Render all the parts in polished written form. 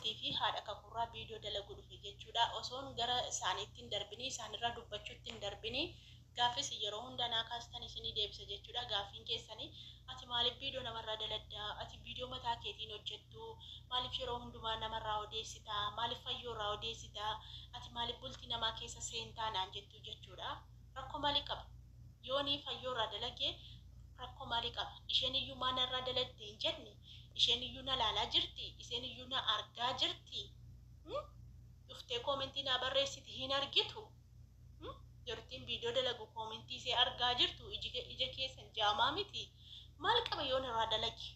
Kakuutii fi haadha Kakuurraa viidiyoo dalaguu dhufe jechuudha. Osoon gara isaaniitti hin darbinii, isaanirraa dubbachuutti hin darbinii, gaaffii isin yeroo hunda naa kaastan isinii deebisa jechuudha. Gaaffiin keessani ati maaliif viidiyoo namarraa daladda? Ati viidiyoo mataa keetii hin hojjettu? Maaliif yeroo hundumaa namarraa odeessita? Maaliif Fayyoorraa odeessita? Ati maaliif bultii namaa keessa seentaa naan jettu jechuudha. Rakkoo maalii qaba? Yoonii Fayyoorraa dalage rakkoo maalii qaba? Isheen iyyuu maa narraa daladde hin jenne? Isheen iyyuu na laalaa jirti? Isheen iyyuu na argaa jirti? Dhuftee koomentii naa barreessiti hin argitu? Jartiin viidiyoo dalagu koomentii ishee argaa jirtu ija keessan jaamaa miti? Maal qaba yoon irraa dalage?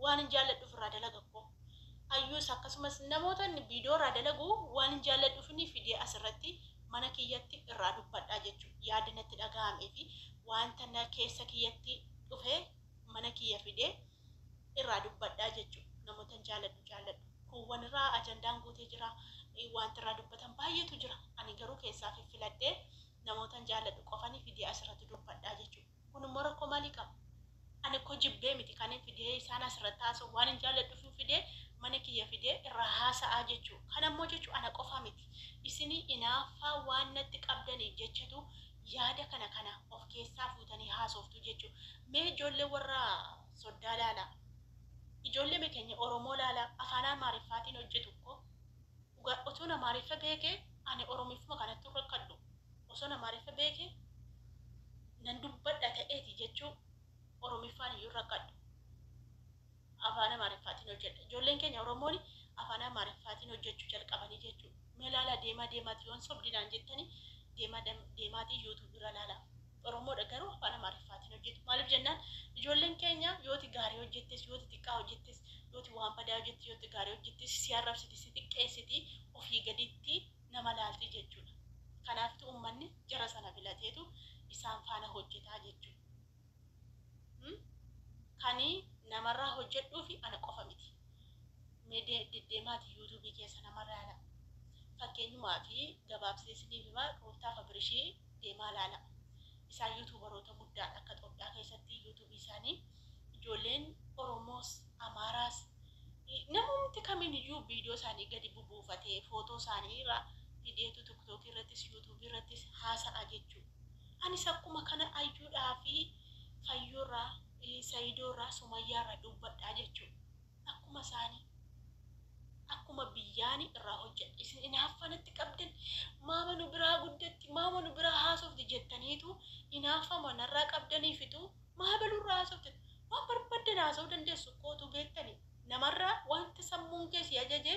Waanin jaalladhuuf irraa dalaga koo. Ayyuus akkasumas namootan viidiyoo irraa dalagu waanin jaalladhuufini fidee asirratti mana kiyyatti irraa dubbadhaa jechuudha. Yaada natti dhaga'amee fi wanta na keessa kiyyatti dhufe mana kiyya fidee irraa dubbadhaa jechuudha. Namootan jaaladhu jaalladhu. Kuuwwan irraa ajandaan guutee jira. Wanti irraa dubbatan baay'eetu jira. Ani garuu keessaa fiffiladhee namootan jaalladhu qofani fidee asirratti dubbadhaa jechuudha. Kun immoo rakkoo maalii qaba? Ani koo jibbee miti kanin fidee isaan asirratti haasa'u waanin jaalladhuufin fidee mana kiyya fidee irraa haasa'aa jechuu. Kana immoo jechuu ana qofa miti. Isinii inaaffaa waan natti qabdaniif jechatu yaada kana kana of keessaa fuutanii haasoftu jechuu. Mee ijoollee warra soddaa laalaa. Ijoollee keenya Oromoo laalaa afaan Amaariffaatiin hojjetu koo. Dhugaa otoon Amaariffa beekee ani Oromiffuma kanatti hin rakkadhu. Osoon Amaariffa beekee nan dubbadha ta'eeti jechuu Oromiffaan iyyuu hin rakkadhu. Afaan Amaariffaatiin hojjedha. Ijoolleen keenya Oromoon afaan Amaariffaatiin hojjechuu jalqabanii jechuudha. Mee laalaa deemaa deemaati yoon sobdi naan jettanii deemaa deemaatii YouTube irra laalaa. Oromoodha garuu afaan Amaariffaatiin hojjetu. Maaliif jennaan ijoolleen keenya yooti gaarii hojjettes, yooti xiqqaa hojjettes, yooti waan badaa hojjettes, yooti gaarii hojjettes si arrabsiti, si xiqqeessiti, ofii gaditti nama laalti jechuudha. Kanaafitu uummanni jara sana filateetu isaan faana hojjetaa jechuudha. Kani namarraa hojjedhuufi ana qofa miti. Mee deddeemaati YouTube keessa namarraa ilaalaa. Fakkeenyumaafi gabaabsee isiniif hima Ruuttaaf Abirishii deemaa ilaala. Isaan YouTuberoota guddaadha akka Xoophiyaa keessatti YouTube isaanii ijoolleen Oromoos Amaaraas namumti kamiin iyyuu viidiyoo isaanii gadi bubuufatee footoo isaanii irraa fideetu TikTok irrattis YouTube irrattis haasa'a jechuudha. Anis akkuma kana Ayyuudhaa fi Fayyoorraa, Sayidoorraa, Sumayyaarraa dubbadhaa jechuudha. Akkuma isaanii. Akkuma biyyaani irraa hojjedha. Isin inaaffaa natti qabdan maama nu biraa guddatti, maama nu biraa haasofti jettaniitu inaaffama narraa qabdaniifitu maa balurraa haasofti. Waan barbaaddan haasa'uu dandeessu kootu beektani. Namarraa wanta sammuun kee si ajaje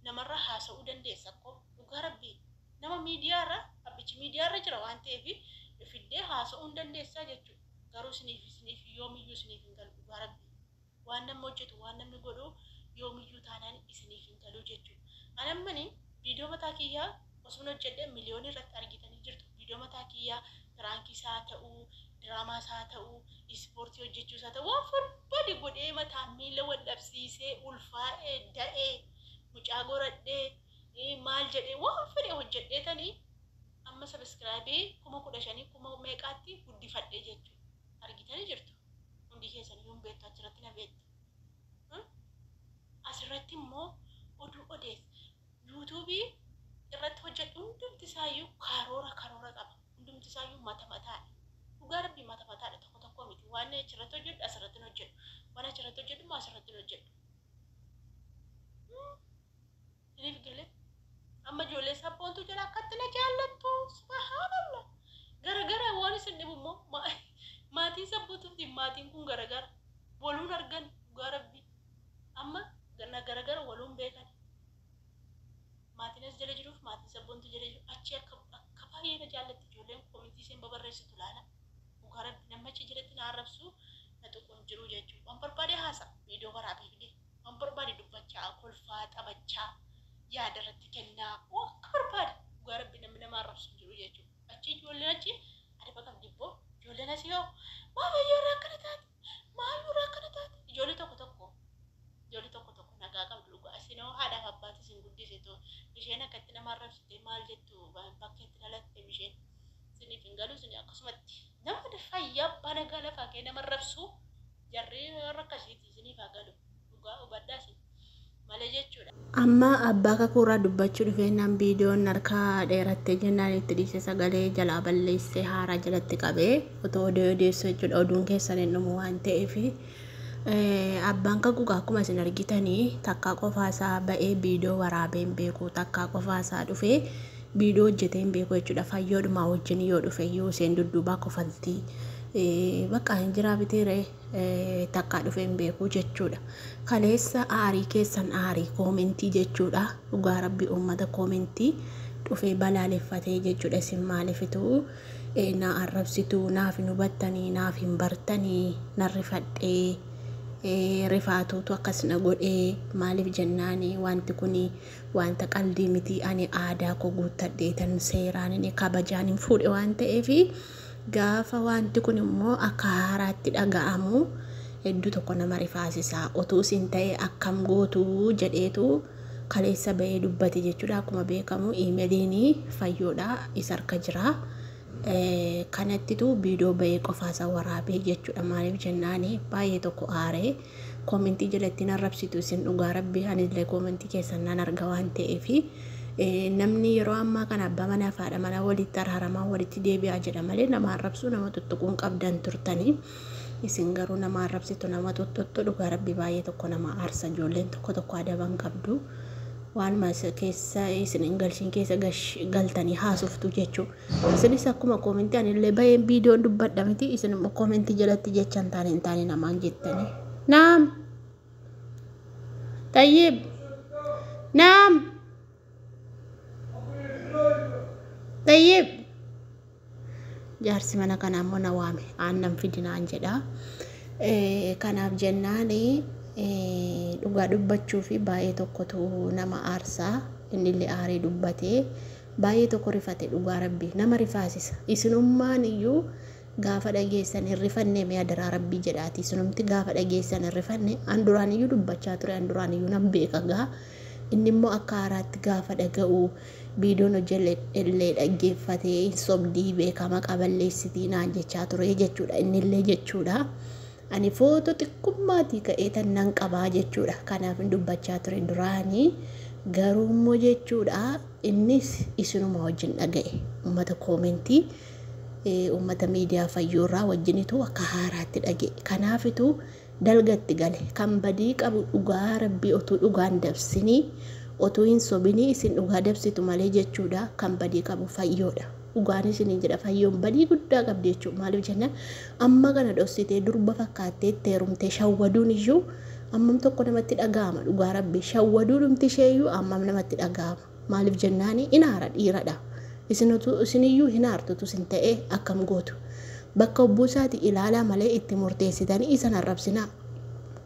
namarraa haasa'uu dandeessa koo. Dhugaa rabbii. Nama miidiyaarra abbichi miidiyaarra jira waan ta'eef fiddee haasa'uu hin dandeessaa jechuudha. Garuu isiniif isiniif yoomiyyuu isiniif hin galu dhugaa rabbii. Waan namni hojjetu waan namni godhu yoomiyyuu taanaan isiniif hin galu jechuudha. An ammani viidiyoo mataa kiyyaa osoon hojjedhe miliyoonii irratti argitanii jirtu. Viidiyoo mataa kiyyaa piraankii isaa ta'uu, diraamaa isaa ta'uu, ispoortii hojjechuu isaa ta'uu waan barbaade godhee mataa miila wal dhabsiisee ulfaa'ee da'ee mucaa goradhee maal jedhee waan fedhe hojjedheetani amma sabiskiraayibii 15,000 kuma meeqaatti guddifadhe jechuudha. Argitanii jirtu. Hundi keessan iyyuu hin beektu achirratti na beektu. Asirratti immoo oduu odeessa. Yuutuubii irratti hojjedhu hundumti isaayyuu karoora karoora qaba. Hundumti isaayyuu mata mataadha. Dhugaa rabbii mata mataadha tokko tokko miti. Waan achirratti hojjedhu asirratti hin hojjedhu. Waan achirratti hojjedhu immoo asirratti hin hojjedhu. Isiniif galee? Amma ijoollee sabboontuu jala akkatti na jaallattu. Subhaanallah. Garagara waan isin dhibu immoo maatiin sabboontuu fi maatiin kun garagara. Waluun argan dhugaa rabbii. Amma na garagara waluun beekan. Maatiin as jala jiruuf maatiin sabboontuu jala jiru achi akka akka baay'ee na jaallatti ijoolleen koomentii isheen babarreessitu laala. Dhugaa rabbi namni achi jalatti na arrabsu na tuqu hin jiru jechuudha. Waan barbaade haasa viidiyoo waraabee fidee. Waan barbaade dubbachaa, kolfaa, taphachaa, yaada irratti kennaa, akka barbaade dhugaa rabbi namni nama arrabsu hin jiru jechuudha. Achi ijoolleen achi adaba qabdi ibboo. Ijoolleen asii hoo maa fayyoo irraa akkana taate, maa ayyuu irraa akkana taate. Ijoollee tokko tokko ijoollee tokko tokko nagaa qabdu dhugaa. Isin hoo haadhaaf abbaatu isin guddise too isheen akkatti nama arrabsite maal jettu bakkeetti dhalatte isheen. Isiniif hin galu isin akkasumatti nama fayyaa abbaa nagaa lafaa kee nama arrabsu Jarri warra akkasiiti isiniif haa galu dhugaa hubadhaa isin malee jechuudha. Amma abbaa kakuurraa dubbachuu dhufeennaan viidiyoon harkaa dheerattee jennaan itti dhiise, sagalee jalaa balleessee haaraa jalatti qabee otoo oduu odeessuu jechuudha. Oduun keessan hin dhumu waan ta'eef. Abbaan kakuu akkuma isin argitanii takkaa qofaasaa ba'ee viidiyoo waraabee hin beeku, takkaa qofaasaa dhufee viidiyoo hojjetee hin beeku jechuudha. Fayyoodhumaa wajjin yoo dhufe iyyuu isheen dudduubaa kofaltii. Bakka hin jiraa biteere takkaa dhufee hin beeku jechuudha. Kaleessa aarii keessan, aarii koomentii jechuudha. Dhugaa rabbi uummata koomentii dhufee balaaleffatee jechuudha. Isin maalifitu na arrabsitu? Naaf hin hubattanii, naaf hin bartanii, nan rifadhee, rifaatuutu akkas na godhee. Maaliif jennaani, wanti kun wanta qaldii miti. Ani aadaa koo guuttadheetan seeraan inni kabajaan hin fuudhe waan ta'eef, gaafa wanti kun immoo akka haaraatti dhaga'amu hedduu tokko nama rifaasisaa. Otuu isin ta'e akkam gootu jedheetu kaleessa ba'ee dubbate jechuudha. Akkuma beekamu iimeeliin fayyoodha isa harka jira. Kanattitu viidiyoo ba'ee qofaasaa waraabee jechuudha. Maaliif jennaani, baay'ee tokko aaree koomentii jalatti arrabsitu isin. Dhugaa rabbi anillee koomentii keessan nan arga waan ta'eef, namni yeroo ammaa kana abbaa manaa fi haadha manaa walitti araaramaa walitti deebi'aa jedha malee nama arrabsuu, nama tuttuquun qabdan turtanii. Isin garuu nama arrabsitu, nama tuttuqxu. Dhugaa rabbi baay'ee tokko nama aarsa. Ijoolleen tokko tokko adaban qabdu. Waanuma keessa isin hin galchin keessa galtanii haasoftu jechuudha. Isinis akkuma koomentii anillee baheen viidiyoon dubbadha miti, isin immoo koomentii jalatti jecha hin taane namaan jettanii. Naam. Tayyib. Naam. Tayyib. Jaarsi mana kanaa immoo na waame, aannan fidinaan jedha. Kanaaf jennaan, dhugaa dubbachuu fi baay'ee tokkotu nama aarsaa. Innillee aaree dubbatee baay'ee tokko rifate. Dhugaa rabbii nama rifaasisa. Isinummaan iyyuu gaafa dhageessan hin rifanne? Mi'a daraa rabbii jedhaati, isinumti gaafa dhageessan hin rifanne? An duraan iyyuu dubbachaa ture, an duraan iyyuu nan beeka gaa. Inni immoo akka haaraatti gaafa dhaga'u, viidiyoon hojjellee dhaggeeffatee, hin sobdii, beekama qaballeessitii naan jechaa ture jechuudha innillee jechuudha. Ani footoo xiqqummaatii ka'ee tan nan qabaa jechuudha. Kanaaf hin dubbachaa ture duraanii. Garuu immoo jechuudha, innis isinuma wajjin dhaga'e. Uummata koomentii, uummata miidiyaa fayyoorraa wajjinitu akka haaraatti dhaga'e. Kanaafitu dalgatti gale. Kan badii qabu dhugaa rabbii otuu dhugaan dabsinii, otuu hin sobinii, isin dhugaa dabsitu malee jechuudha. Kan badii qabu fayyoodha. Dhugaan isiniin jedha, fayyoon badii guddaa qabdi jechuudha. Maaliif jennaan, amma kana dhoksitee durba fakkaattee itti heerumtee shawwaduun iyyuu ammam tokko namatti dhaga'ama? Dhugaa rabbi shawwaduu dhumti ishee iyyuu ammam namatti dhaga'ama? Maaliif jennaani, inaara dhiiradha. Isiniyyuu hin aartutu isin ta'ee akkam gootu? Bakka obbuusaati ilaalaa malee itti murteessitanii isan arrabsinaa.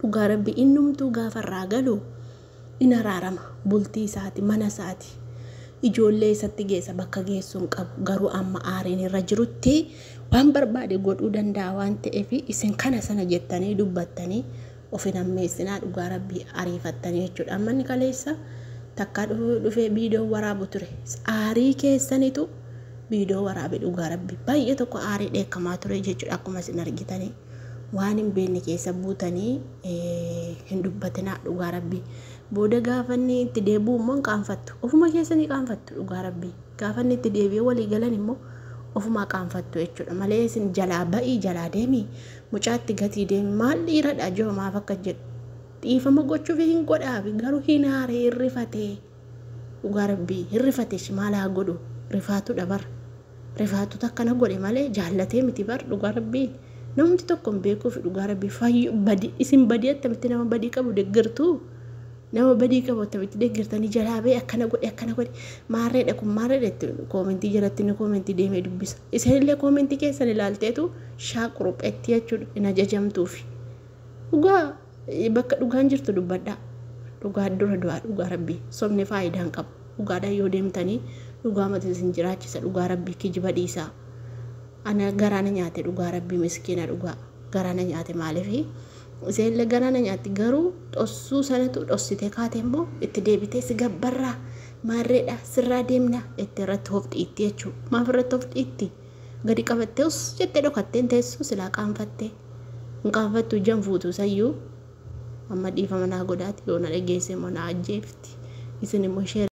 Dhugaa rabbi innumtuu gaafa irraa galu in araarama. Bultii isaati, mana isaati. Ijoollee isatti geessa, bakka geessuun qabu. Garuu amma aariin irra jirutti waan barbaade godhuu danda'a waan ta'eef, isin kana sana jettanii dubbattanii of hin hammeessinaa, dhugaa rabbii ariifattanii jechuudha. Amma inni kaleessa takkaa dhufee viidiyoo waraabu ture. Aarii keessanitu viidiyoo waraabe. Dhugaa rabbii baay'ee tokko aarii dheekkamaa ture jechuudha akkuma isin argitanii. Waan hin beekne keessa buutanii hin dubbatinaa, dhugaa rabbii. Booda gaafa inni itti deebi'u immoo hin qaanfattu. Ofuma keessanii qaanfattu, dhugaa rabbii. Gaafa inni itti deebi'ee walii galan immoo ofumaa qaanfattu jechuudha. Malee isin jalaa ba'ii, jalaa deemii, mucaatti gatii deemi, maal dhiiradha jiru maaf akka jedhu. Dhiifama gochuuf hin godhaafi, garuu hin aaree, hin rifatee. Dhugaa rabbii hin rifate. Maal haa godhu, rifaatudha bar. Rifaatu akkana godhe malee jaallatee miti bar, dhugaa rabbii. Namni tokko hin beekuuf, dhugaa rabbii fayyu badii isin badii attamitti nama badii qabu deeggartu? Nama badii qabu attamitti deeggartanii jalaa ba'e, akkana godhe, akkana godhe, maarreedha kun, maarreedha itti koomentii jalatti inni koomentii deemee dubbisa. Isinillee koomentii keessan ilaalteetu shaaquruphetti jechuudha hin ajajamtuufi. Dhugaa bakka dhugaan jirtu dubbadhaa. Dhugaa dura du'aa, dhugaa rabbii sobni faayidaa hin qabu. Dhugaadhaan yoo deemtanii dhugaa mata isin jiraachisa, dhugaa rabbii kijiba dhiisaa. Ana garaana nyaate, dhugaa rabbii miskiina, dhugaa garaana nyaate. Maaliifi isheenillee garaana nyaatti, garuu dhossuu sanatu dhossitee kaate immoo itti deebitee si gabbarraa, maarreedha, sirraa deemna itti irratti of dhiitti jechuudha. Maaf irratti of dhiitti? Gadi qabattee us jettee dhokatteen teessuu silaa qaanfattee hin qaanfattu, ijaan fuutu sayyuu. Amma dhiifama naa godhaati, yoo na dhageesse immoo na ajjeefti. Isin immoo share